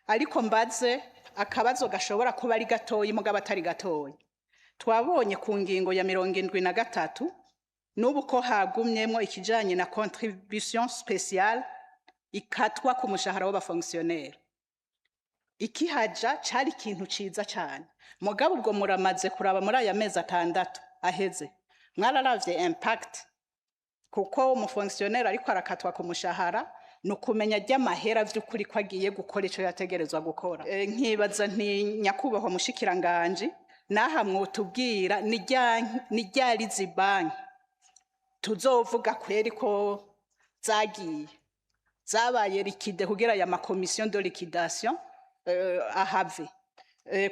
Ariko mbaze akabazo gashobora kuba ari gatoyi mugabo atari gatoyi. Twabonye ku ngingo ya 73 n'ubu ko hagumyemwo ikijanye na contribution spéciale ikatwa ku mushahara w'aba fonctionnaires. Ikihaja cari ikintu ciza cane, mugabo ubwo muramaze kuraba muri aya mezi 6 aheze, mwararavye impact? Kuko umu fonctionnaire ariko arakatwa ku mushahara, ni ukumenya ry'amahera vy'ukuri ko agiye gukora ico yategerezwa gukora. Nkibaza nti: nyakubahwa mushikiranganji, naha mwotubwira ni ryari izi banki tuzovuga kweri ko zagiye zabaye liquidées, kugira aya ma commissions de liquidation ahave?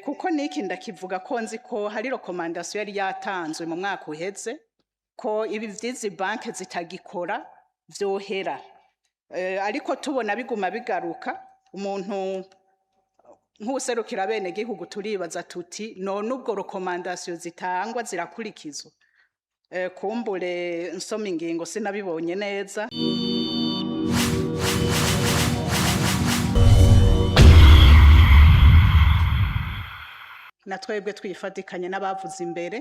Kuko niki ndakivuga ko nzi ko hari recommandation yari yatanzwe mu mwaka uheze ko ibi vy'izi banki zitagikora vyohera. Ariko tubona biguma bigaruka, umuntu nk'userukira bene gihugu turibaza tuti: none ubwo recommandation zitangwa zirakurikizwa? Kumbure nsoma ingingo sinabibonye neza. Na twebwe twifatikanye n'abavuze imbere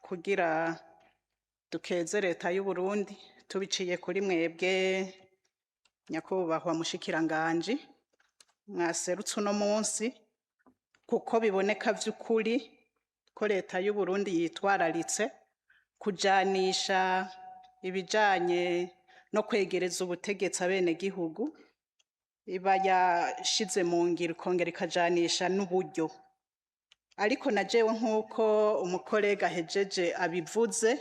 kugira dukeze leta y'u Burundi tubiciye kuri mwebwe, nyakubahwa mushikiranganji mwaserutse uno munsi, kuko biboneka vy'ukuri ko leta y'u Burundi yitwararitse kujanisha ibijanye no kwegereza ubutegetsi abenegihugu, iba yashize mu ngiro, ikongera ikajanisha n'uburyo. Ariko na jewe, nk'uko umu collègue ahejeje abivuze,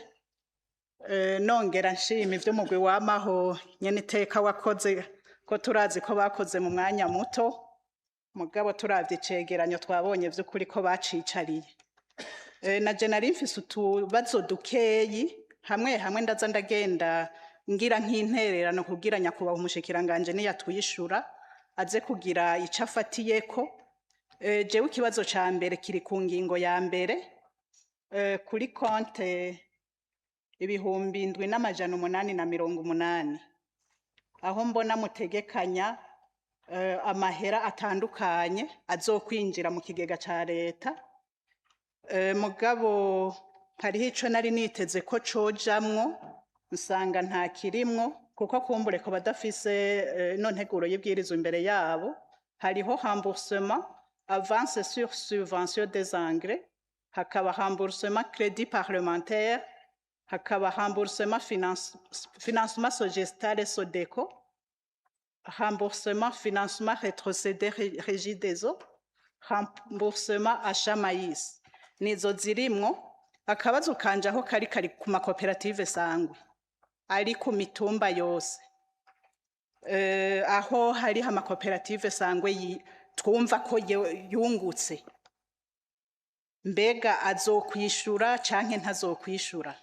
nongera nshima ivyo umugwi wamaho nyene iteka wakoze, ko turazi ko bakoze mu mwanya muto, mugabo turavye icegeranyo twabonye vy'ukuri ko bacicariye. Na je nari mfise utubazo dukeyi hamwe hamwe ndaza ndagenda ngira nk'intererano kugira nyakubahwa umushikiranganje niyatwishura aze kugira ico afatiyeko. Jewe ikibazo ca mbere kiri ku ngingo ya mbere, kuri compte 7880, aho mbona mutegekanya amahera atandukanye azokwinjira mu kigega ca leta. Mugabo hariho ico nari niteze ko cojamwo nsanga nta kirimwo, kuko kumbure ko badafise ino nteguro y'ibwirizwa imbere yabo, hariho remboursement avance sur subvention des engrais, hakaba remboursement crédit parlementaire, hakaba remboursement financement Sogestal et Sodeco, remboursement financement rétrocédé Régie des eaux, remboursement achat maïs. Nizo zirimwo. Akabazo kanje aho kari ku makoperative sangwe ari ku mitumba yose, aho hariho amakoperative sangwe twumva ko yungutse, mbega azokwishura canke ntazokwishura?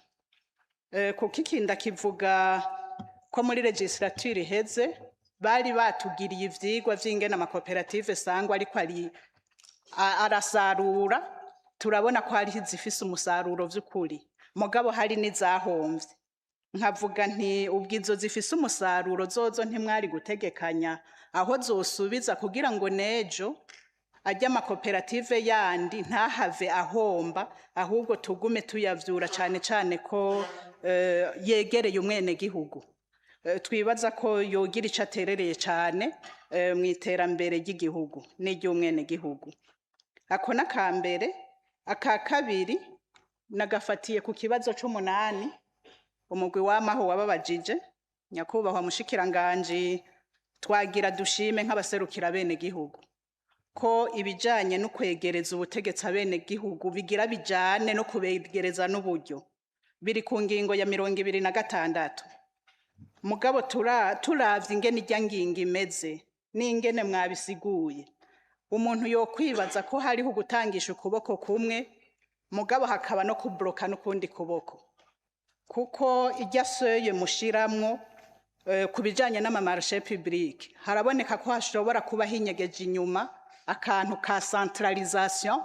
Kuko ikinda kivuga ko muri législature iheze bari batugiriye ivyigwa vy'ingene amakoperative sangwa ariko ari arasarura, turabona ko hariho izifise umusaruro vy'ukuri, mugabo hari n'izahomvye. Nkavuga nti: ubwo izo zifise umusaruro zozo ntimwari gutegekanya aho zosubiza, kugira ngo nejo ajya amakoperative yandi ntahave ahomba, ahubwo tugume tuyavyura, cane cane ko yegereye umwenegihugu? Twibaza ko yogira ico aterereye cane mw'iterambere ry'igihugu n'iry'umwenegihugu. Ako n'akambere. Aka kabiri nagafatiye ku kibazo c'umunani umugwi w'amaho wababajije. Nyakubahwa mushikiranganji, twagira dushime nk'abaserukira abenegihugu ko ibijanye no kwegereza ubutegetsi abenegihugu bigira bijane no kubegereza n'uburyo, biri ku ngingo ya 26. Mugabo turavye ingene irya ngingo imeze n'ingene mwabisiguye, umuntu yokwibaza ko hariho ugutangisha ukuboko kumwe, mugabo hakaba no kubloka n'ukundi kuboko, kuko irya seuil mushiramwo ku bijanye n'ama marchés publics haraboneka ko hashobora kuba hinyegeje inyuma akantu ka centralisation,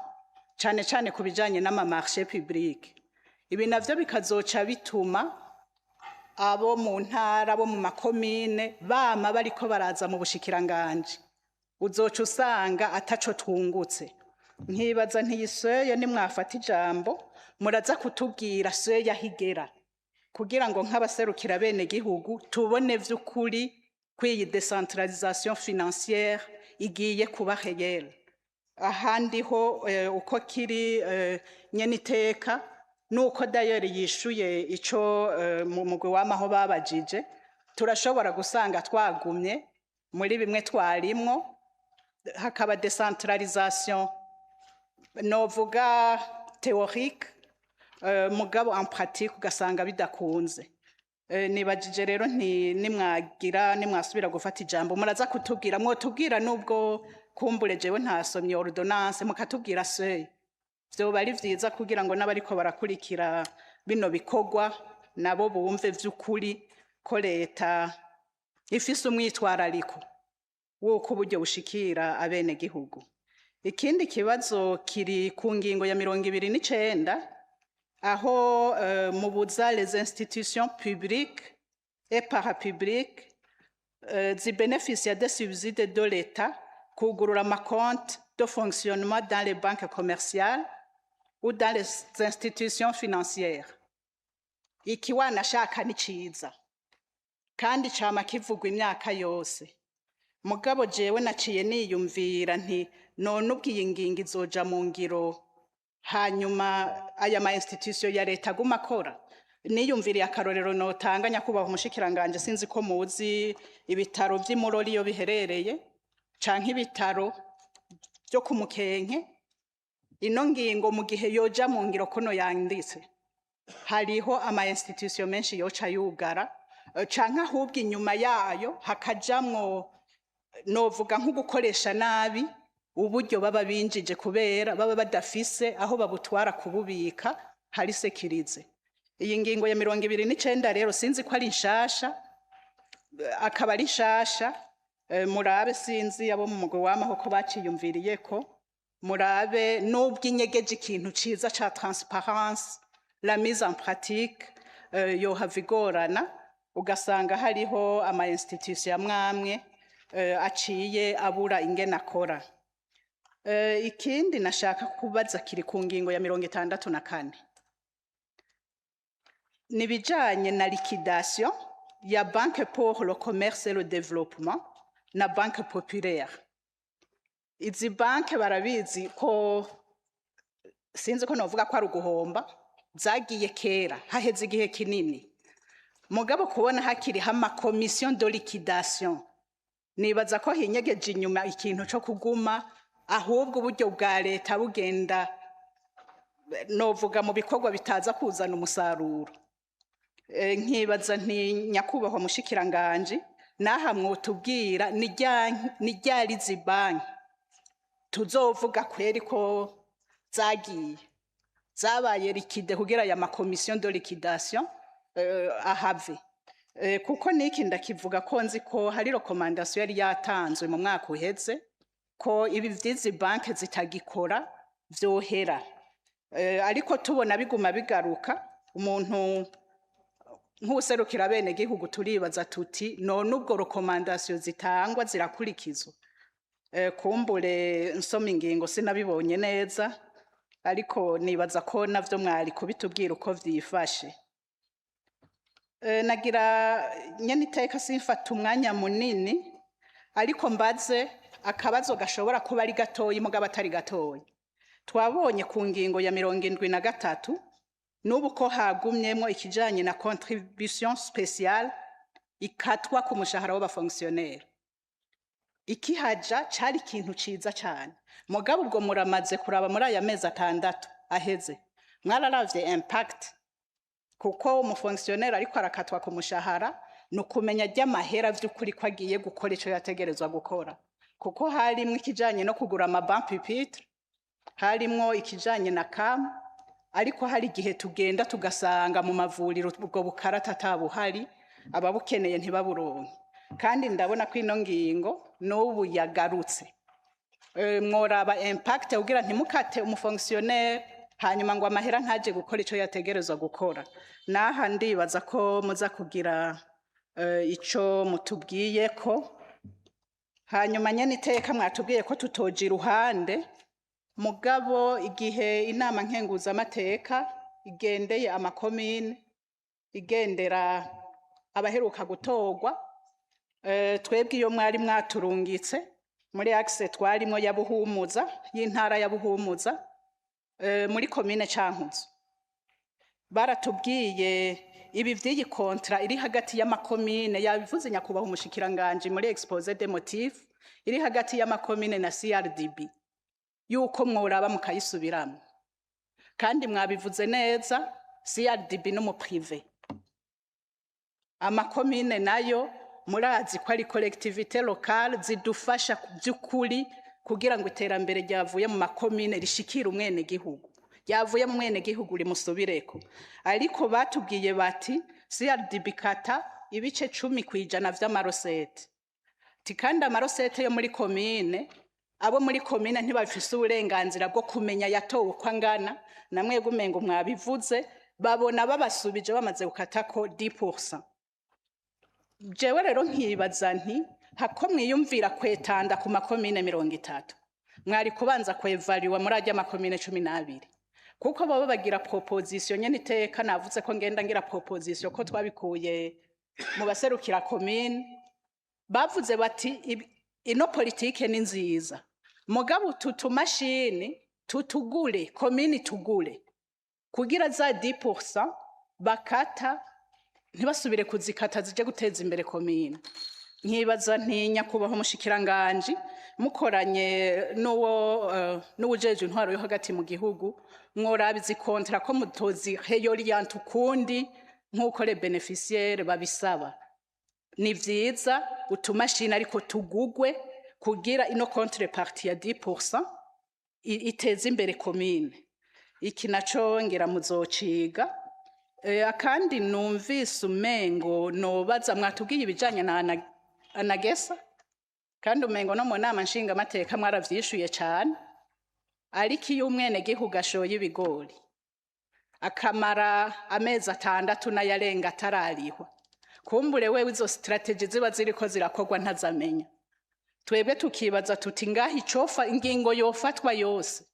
cane cane ku bijanye n'ama marchés publics. Ibi navyo bikazoca bituma abo mu ntara, bo mu makomine, bama bariko baraza mu bushikiranganji. Uzoca usanga ataco twungutse. Nkibaza nti iyi seuil, nimwafata ijambo muraza kutubwira seuil aho igera, kugira ngo nk'abaserukira bene gihugu tubone vy'ukuri ko iyi décentralisation financière igiye kuba réelle. Ahandi ho uko kiri nyene iteka, nuko d'ailleurs yishuye ico mu mugwi w'amaho babajije, turashobora gusanga twagumye muri bimwe twarimwo, hakaba décentralisation novuga théorique, mugabo en pratique ugasanga bidakunze. Nibajije rero nti nimwagira nimwasubira gufata ijambo muraza kutubwira, mwotubwira, nubwo kumbure jewe ntasomye ordonnance, mukatubwira seuil. Vyoba ari vyiza kugira ngo n'abariko barakurikira bino bikorwa nabo bumve vy'ukuri ko leta ifise umwitwarariko w'uko uburyo bushikira abenegihugu. Ikindi kibazo kiri ku ngingo ya 29, aho mubuza les institutions publiques et parapubliques zibénéficia des subsides de l'État kugurura amakonti de fonctionnement dans les banques commerciales ou dans les institutions financières. Iki wanashaka ni ciza kandi cama kivugwa imyaka yose, mugabo jewe naciye niyumvira nti none ubwo iyi ngingo izoja mu ngiro, hanyuma aya ma institution ya leta aguma akora? Niyumviriye akarorero notanga, nyakubahwa umushikiranganje: sinzi ko muzi ibitaro vy'Imurori iyo biherereye, canke ibitaro vyo ku Mukenke. Ino ngingo mu gihe yoja mu ngiro kono yanditse, hariho ama institution menshi yoca yugara, canke ahubwo inyuma yayo hakajamwo novuga nko gukoresha nabi uburyo baba binjije, kubera baba badafise aho babutwara kububika hari sécurisé. Iyi ngingo ya 29 rero sinzi ko ari nshasha, akaba ari nshasha. Murabe, sinzi abo mu mugwi wamaho ko baciyumviriye ko murabe, nubwo inyegeje ikintu ciza ca transparence, la mise en pratique yohava igorana, ugasanga hariho ama institution amwamwe aciye abura ingene akora. Ikindi nashaka kubaza kiri ku ngingo ya 64, ni ibijanye na liquidation ya Banque pour le commerce et le développement na Banque populaire. Izi banke barabizi ko, sinzi ko novuga ko ari uguhomba, zagiye kera, haheze igihe kinini, mugabo kubona hakiriho ama commission de liquidation, nibaza ko hinyegeje inyuma ikintu co kuguma ahubwo uburyo bwa leta bugenda novuga mu bikorwa bitaza kuzana umusaruro. Nkibaza nti nyakubahwa mushikiranganji, naha mwotubwira ni ryari izi banki tuzovuga kweri ko zagiye, zabaye liquidées, kugira aya ma commission de liquidation ahave. Kuko niki ndakivuga ko nzi ko hari recommandation yari yatanzwe mu mwaka uheze ko ibi vy'izi banke zitagikora vyohera. Ariko tubona biguma bigaruka, umuntu nk'userukira bene gihugu turibaza tuti none ubwo recommandation zitangwa zirakurikizwa? Kumbure nsoma ingingo sinabibonye neza, ariko nibaza ko navyo mwari kubitubwira uko vyifashe. Nagira nyene iteka simfata umwanya munini, ariko mbaze akabazo gashobora kuba ari gatoyi mugabo atari gatoyi. Twabonye ku ngingo ya 73 n'ubu ko hagumyemwo ikijanye na contribution spéciale ikatwa ku mushahara w'aba fonctionnaire. Ikihaja cari ikintu ciza cane, mugabo ubwo muramaze kuraba muri aya mezi 6 aheze, mwararavye impact? Kuko umu fonctionnaire ariko arakatwa ku mushahara, ni ukumenya ry'amahera vy'ukuri ko agiye gukora ico yategerezwa gukora, kuko harimwo ikijanye no kugura ama bancs pupitres, harimwo ikijanye na CAM, ariko hari igihe tugenda tugasanga mu mavuriro ubwo bukarata atabuhari, ababukeneye ntibaburonke. Kandi ndabona ko ino ngingo n'ubu yagarutse. Mworaba impact kugira ntimukate umu fonctionnaire hanyuma ngo amahera ntaje gukora ico yategerezwa gukora. Naha ndibaza ko muza kugira ico mutubwiye ko. Hanyuma nyene iteka mwatubwiye ko tutoja iruhande, mugabo igihe inama nkenguzamateka igendeye amakomine, igendera abaheruka gutorwa, twebwe iyo mwari mwaturungitse muri axe twarimwo ya Buhumuza, y'intara ya Buhumuza, muri komine Cankuzo, baratubwiye ibi vy'iyi contrat iri hagati y'amakomine. Yabivuze nyakubahwa umushikiranganji muri exposé des motifs, iri hagati y'amakomine na CRDB, yuko mworaba mukayisubiramwo. Kandi mwabivuze neza, CRDB n'umu privé, amakomine nayo murazi ko ari collectivité locale zidufasha by'ukuri kugira ngo iterambere ryavuye mu makomine rishikire umwenegihugu, ryavuye mu mwenegihugu rimusubireko. Ariko batubwiye bati CRDB kata ibice 10% vy'ama recettes, ti kandi ama recettes yo muri komine, abo muri komine ntibafise uburenganzira bwo kumenya yatowe uko angana. Namwebwe umengo mwabivuze, babona babasubije bamaze gukatako 10%. Jewe rero nkibaza nti hako mwiyumvira kwetanda ku makomine 30, mwari kubanza kwevaliwa muri arya makomine 12, kuko baba bagira proposition. Nyene iteka navuze ko ngenda ngira proposition, ko twabikuye mu baserukira komine. Bavuze bati ino politike ni nziza, mugabo utu tumashini tutugure, komini tugure, kugira za 10% bakata ntibasubire kuzikata, zije guteza imbere komine. Nkibaza nti nyakubahwa umushikiranganji, mukoranye n'uwo n'uwujejwe intwaro yo hagati mu gihugu, mworaba izi contrats ko mutozi réorienter ukundi nk'uko les bénéficiaires babisaba. Ni vyiza utumashini, ariko tugugwe kugira ino contrepartie ya 10% iteze imbere komine. Iki naco ngira muzociga. Akandi numvise umengo nobaza, mwatubwiye ibijanye na ANAGESSA, kandi umengo no mu nama nshingamateka mwaravyishuye cane. Ariko iyo umwenegihugu ashoye ibigori akamara amezi 6 n'ayarenga atararihwa, kumbure wewe izo stratégies ziba ziriko zirakorwa ntazamenya. Twebwe tukibaza tuti ngaho icofa, ingingo yofatwa yose,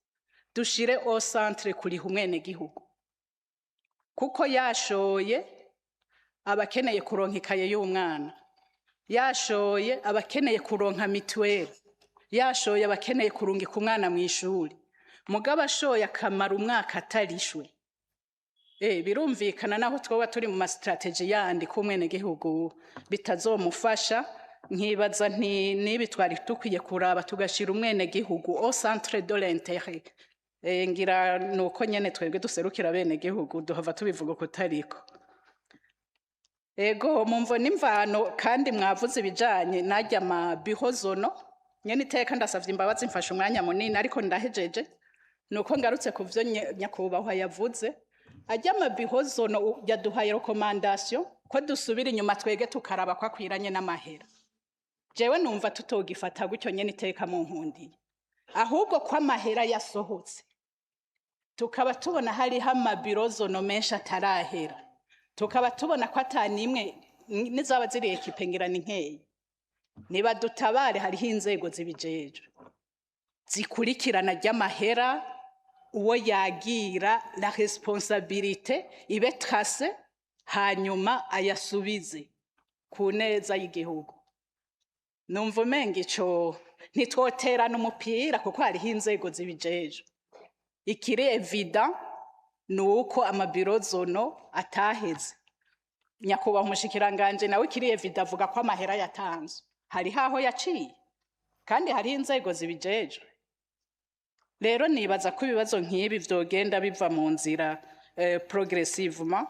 dushire au centre kuriha umwenegihugu, kuko yashoye abakeneye kuronka ikaye y'umwana, yashoye abakeneye kuronka mituweli, yashoye abakeneye kurungika umwana mw'ishuri. Mugabo ashoye akamara umwaka atarishwe, birumvikana naho twoba turi mu ma stratégies yandi ko umwenegihugu bitazomufasha. Nkibaza nti nibi twari dukwiye kuraba tugashira umwenegihugu au centre de l'intérêt. Ngira nuko nyene twebwe duserukira abenegihugu duhava tubivuga kutariko. Ego, mumvo n'imvano. Kandi mwavuze ibijanye n'arya ma bureaux zonaux. Nyene iteka ndasavye imbabazi, mfashe umwanya munini, ariko ndahejeje. Nuko ngarutse ku vyo nyakubahwa yavuze, arya ma bureaux zonaux, yaduhaye recommandation ko dusubira inyuma twege tukaraba ko akwiranye n'amahera. Jewe numva tutogifata gutyo nyene iteka mu nkundiye, ahubwo ko amahera yasohotse tukaba tubona hariho ama bureaux zonaux menshi atarahera, tukaba tubona ko atanimwe nizaba ziri équipés, ngira ni nkeya. Nibadutabare, hariho inzego zibijejwe zikurikirana ry'amahera, uwo yagira la responsabilité ibe tracée, hanyuma ayasubize ku neza y'igihugu. Numva umenga ico ntitwoterana umupira, kuko hariho inzego zibijejwe. Ikiri évident ni uko ama bureaux zonaux ataheze. Nyakubahwa umushikiranganje nawe ikiri évident avuga ko amahera yatanzwe, hariho aho yaciye kandi hariho inzego zibijejwe. Rero nibaza ko ibibazo nk'ibi vyogenda biva mu nzira progressivement,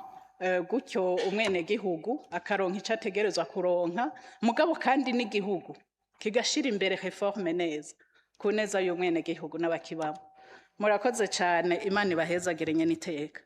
gutyo umwenegihugu akaronka ico ategerezwa kuronka, mugabo kandi n'igihugu kigashira imbere réforme neza ku neza y'umwenegihugu n'abakibamo. Murakoze cane, Imana ibahezagire nyene iteka.